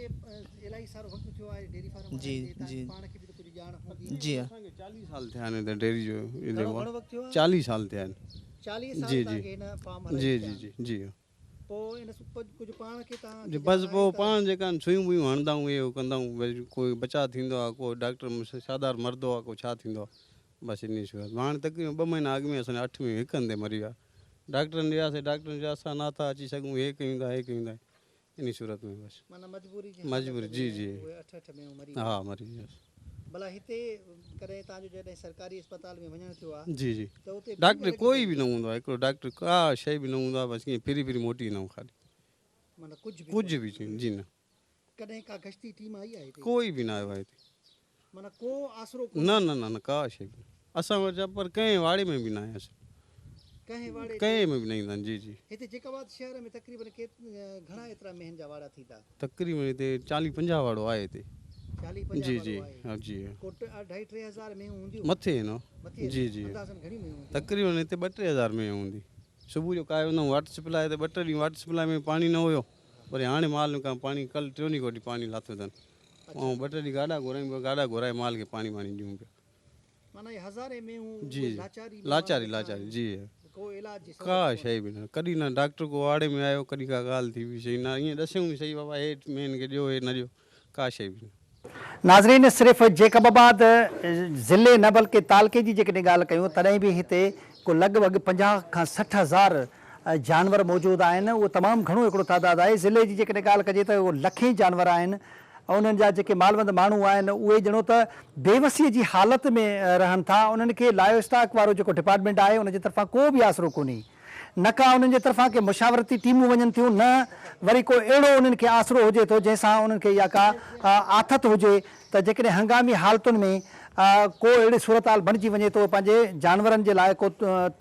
الاهي سارو وقت ٿيو آهي ڊيري فارم جي هلائيندي جي پاڻ کي به ته ڪجهه ڄاڻ هوندي. جي ها. اسان کي چاليهه سال ٿيا آهن هتي ڊيري جو گهڻو وقت ٿيو آهي؟ چاليهه سال ٿيا آهن. چاليهه سال جي توهان جي کي هن فارم جي هلائيندي جي ٿيا جي جي پوء ان ڪجهه پاڻ کي توهان جي کي بس ڄاڻ آهي پوء ته. پاڻ جيڪا آهن سوئيون ٻوئيون هڻندا آهيون اهي ڪندا آهيون ڀئي ڪوئي بچاء ٿيندو آهي ڪو ڊاڪٽر شادار مرندو آهي ڪو ڇا ٿيندو آهي بس انهي صورت ۾ هاڻي تقريبن ٻه مهينا اڳ ۾ اسان جا اٺ مينهون هڪ هنڌ تي مري ويا ڊاڪٽرن ڏي وياسي ڊاڪٽرن چيو اسان نه ٿا اچي سگهون هي ڪيون ٿا هي ڪيون ٿا انهي صورت ۾ بس. معنيٰ مجبوري جي مجبوري جي جي اهي اٺ اٺ مينهون مري ها مري ويس. ڀلا هتي ڪڏهن توهان جو جڏهن سرڪاري اسپتال ۾ وڃڻ ٿيو آ جي جي ته اتي ڊاڪٽر ڪوئي به نه هوندو آ هڪڙو ڊاڪٽر ڪا شيء به نه هوندو آ بس ائين ڦري ڦري موٽي ايندا آهيون خالي. معنيٰ ڪجهه به ڪجهه به جي نه. ڪڏهن ڪا گشتي ٽيم آئي آهي هتي؟ ڪوئي به نه آيو آهي هتي. معنيٰ ڪو آسرو ڪونهي؟ نه نه نه نه ڪا شيء به نه. اسان وٽ پر ڪنهن واڙي ۾ به نه آهي اصل. ڪنهن واڙي تي؟ ڪنهن ۾ به نه ايندا آهن جي جي. هتي جيڪب آباد شهر ۾ تقريبن ڪي گهڻا ايترا مينهن جا واڙا ٿيندا؟ تقريبن هتي چاليهه پنجاهه واڙو آهي هتي. چاليهه پنجاهه جي واڙو جي آهي. ها جي. ڪو اڍائي ٽي هزار مينهون هونديون؟ مٿي آهن. مٿي آهن. جي جي. اندازن گهڻيون مينهون هونديون؟ تقريبن هتي ٻه ٽي هزار مينهون هوندي. صبح جو ڪاهي ويندا آهيون واٽر سپلاء تي ٻه ٽي ڏينهن واٽر سپلاء ۾ پاڻي نه هيو وري هاڻي مال ۾ ڪان پاڻي ڪل ٽيون ڏينهن کان وٺي پاڻي لاٿو اٿن ۽ ٻه ٽي ڏينهن گاڏا گهرايون پيا گاڏا گهرائي مال کي پاڻي واڻي ڏيون پيا. معنيٰ اهي هزارين مينهون جي اهي جي لاچاري ۾ ماڻهو لاچاري ويٺا لاچاري آهن جي ڪو علاج جي ڪا سهولت شيء به نه ڪڏهن نه ڊاڪٽر ڪو واڙي ۾ آيو ڪڏهن ڪا ڳالهه ٿي به صحيح نه ائين ڏسيون به صحيح بابا هي مينهن کي ڏيو هي نه ڏيو ڪا شيء به نه. ناظرين صرف جيڪب آباد ضلعي نه بلڪه تعلقي جي جيڪڏهن ڳالهه ڪيون تڏهن به هتي ڪو لڳ ڀڳ 50 کان 60 هزار جانور موجود آهن اهو تمام گهڻو هڪڙو تعداد آهي ضلعي جي جيڪڏهن ڳالهه ڪجي ته اهو لکين جانور آهن انهن جا جيڪي مالوند ماڻهو آهن اهي ڄڻو ته بيوسي جي حالت ۾ رهن ٿا انهن کي لائيو اسٽاڪ وارو جيڪو ڊپارٽمينٽ آهي ان جي طرفان ڪو به آسرو ڪونهي نه ڪا انهن جي طرفان ڪي مشاورتي ٽيمون وڃن ٿيون نه وري ڪو اهڙو انهن کي آسرو هجي ٿو جنهن سان انهن کي اها ڪا آٿت هجي ته جيڪڏهن هنگامي حالتن ۾ ڪو اهڙي صورتحال بڻجي وڃي ته اهي پنهنجي جانورن جي لاء ڪو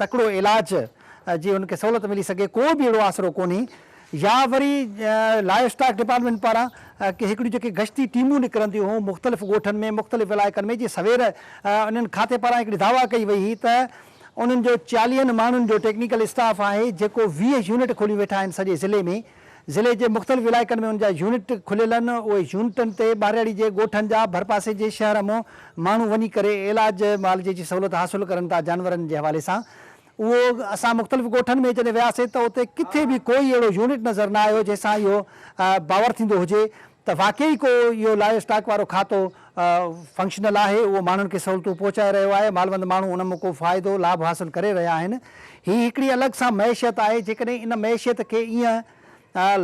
تڪڙو علاج جي انهن کي سهولت ملي سگهي ڪو به اهڙو آسرو ڪونهي يا وري لائيو اسٽاڪ ڊپارٽمينٽ پاران ڪي هڪڙيون جيڪي گشتي ٽيمون نڪرنديون هيون مختلف ڳوٺن ۾ مختلف علائقن ۾ جي سوير انهن کاتي پاران هڪڙي دعويٰ ڪئي وئي هئي ته انهن جو چاليهن ماڻهن جو ٽيڪنيڪل اسٽاف آهي جيڪو 20 يونٽ کوليون ويٺا آهن سڄي ضلعي ۾ ضلعي جي مختلف علائقن ۾ ان جا يونٽ کليل آهن اهي يونٽن تي ٻاهرياڙي جي ڳوٺن جا ڀرپاسي جي شهر مون ماڻهو وڃي ڪري علاج معالجي جي سهولت حاصل ڪرن ٿا جانورن جي حوالي سان اهو اسان مختلف ڳوٺن ۾ جڏهن وياسين ته اتي ڪٿي به ڪوئي اهڙو يونٽ نظر نه آيو جنهن سان اهو باور ٿيندو هجي ته واقعي ڪو اهو لائيو اسٽاڪ وارو کاتو فنڪشنل آهي اهو ماڻهن کي سهولتون پهچائي رهيو آهي مالوند ماڻهو ان مان ڪو فائدو لاڀ حاصل ڪري رهيا آهن هي هڪڙي الڳ سان معيشت آهي جيڪڏهن ان معيشت کي ايئن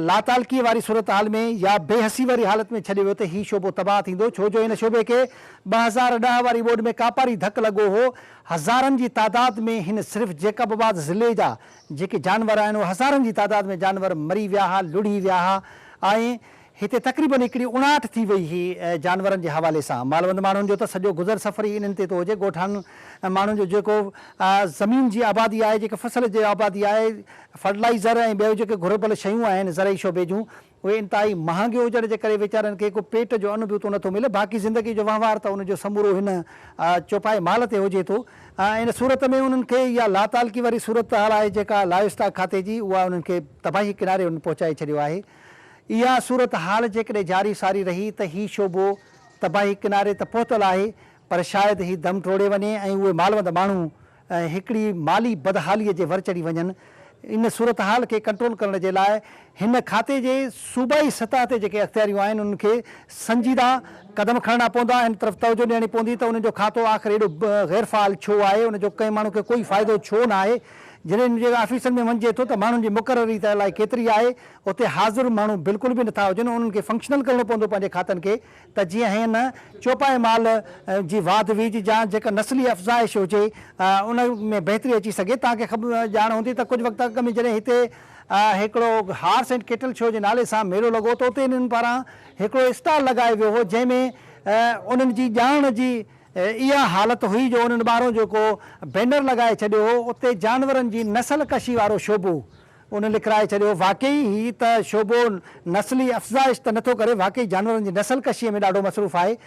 لاتعلقي واري صورتحال ۾ يا بي حسي واري حالت ۾ ڇڏيو ويو ته هي شعبو تباهه ٿيندو ڇو جو هن شعبي کي 2010 واري ٻوڏ ۾ ڪاپاري ڌڪ لڳو هو هزارن جي تعداد ۾ هن صرف جيڪب آباد ضلعي جا جيڪي جانور آهن اهي هزارن جي تعداد ۾ جانور مري ويا ها لڙهي ويا ها ۽ هتي تقريبن هڪڙي اڻاٺ ٿي وئي هئي جانورن جي حوالي سان. مالوند ماڻهن جو ته سڄو گذر سفر ئي انهن تي ٿو هجي. ڳوٺاڻن ماڻهن جو جيڪو زمين جي آبادي آهي، جيڪي فصل جي آبادي آهي، فرٽلائيزر ۽ ٻيون جيڪي گهربل شيون آهن زرعي شعبي جون اهي انتهائي مهانگيون هجڻ جي ڪري ويچارن کي ڪو پيٽ جو ان به اتو نٿو ملي. باقي زندگي جو وهنوار ته ان جو سمورو هن چوپائي مال تي هجي ٿو. ان صورت ۾ انهن کي اها لاتعلقي واري صورتحال آهي جيڪا لائيو اسٽاڪ کاتي جي اها انهن کي تباهي ڪناري انهن پهچائي ڇڏيو آهي. اها صورتحال جيڪڏهن جاري ساري رهي ته هي شعبو تباهي ڪناري ته پهتل آهي پر شايد هي دم ٽوڙي وڃي ۽ اهي مالوند ماڻهو هڪڙي مالي بدحالي جي ور چڙهي وڃن. ان صورتحال کي ڪنٽرول ڪرڻ جي لاء هن کاتي جي صوبائي سطح تي جيڪي اختياريون آهن انهن کي سنجيده قدم کڻڻا پوندا، ان طرف توجهه ڏيڻي پوندي ته انهن جو کاتو آخر ايڏو غير فعال ڇو آهي، ان جو ڪنهن ماڻهو کي ڪوئي فائدو ڇو نه آهي، جڏهن ان جي آفيسن ۾ وڃجي ٿو ته ماڻهن جي مقرري ته الائي ڪيتري آهي، اتي حاضر ماڻهو بلڪل به نٿا هجن، انهن کي فنڪشنل ڪرڻو پوندو پنهنجي کاتن کي ته جيئن هن چوپائي مال جي واڌ ويجهه جا جيڪا نسلي افزائش هجي ان ۾ بهتري اچي سگهي. توهان کي ڄاڻ هوندي ته ڪجهه وقت اڳ ۾ جڏهن هتي هڪڙو هارس اينڊ ڪيٽل شو جي نالي سان ميلو لڳو ته اتي انهن پاران هڪڙو اسٽال لڳايو ويو هو جنهن ۾ انهن جي ڄاڻ جي اها حالت هئي جو انهن ٻاهرون جيڪو بينر لڳائي ڇڏيو هو اتي جانورن جي نسل ڪشي وارو شعبو ان لکرائي ڇڏيو، واقعي هي ته شعبو نسلي افزائش ته نٿو ڪري، واقعي جانورن جي نسل ڪشيء ۾ ڏاڍو مصروف آهي.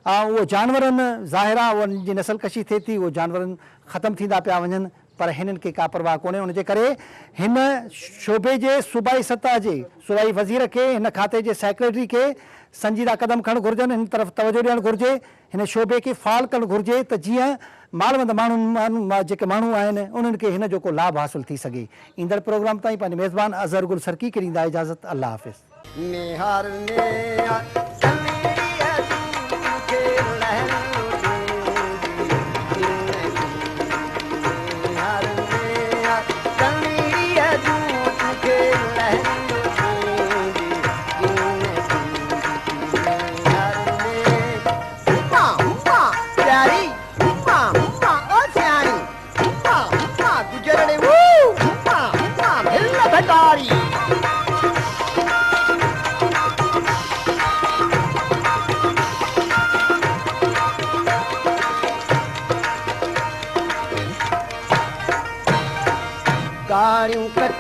اهو جانورن، ظاهر آهي انهن جي نسل ڪشي ٿئي ٿي، اهو جانورن ختم ٿيندا پيا وڃن، پر هنن کي ڪا پرواهه ڪونهي، ان جي ڪري هن شعبي جي صوبائي سطح جي صوبائي وزير کي، هن کاتي جي سيڪريٽري کي سنجيده قدم کڻڻ گهرجن، هن طرف توجهه ڏيڻ گهرجي. هن شعبي کي فعال ڪرڻ گهرجي ته جيئن مالوند ماڻهن جيڪي ماڻهو آهن انهن کي هن جو ڪو لاڀ حاصل ٿي سگهي. ايندڙ پروگرام تائين پنهنجي ميزبان اظهر گل سرڪي کي ڏيندا اجازت الله حافظ. نهار نهار سميريء تون کي لهندو تنهنجي نهار نهار سميريء تون کي لهندو تنهنجي. ڏاڙهيون ڪٽ.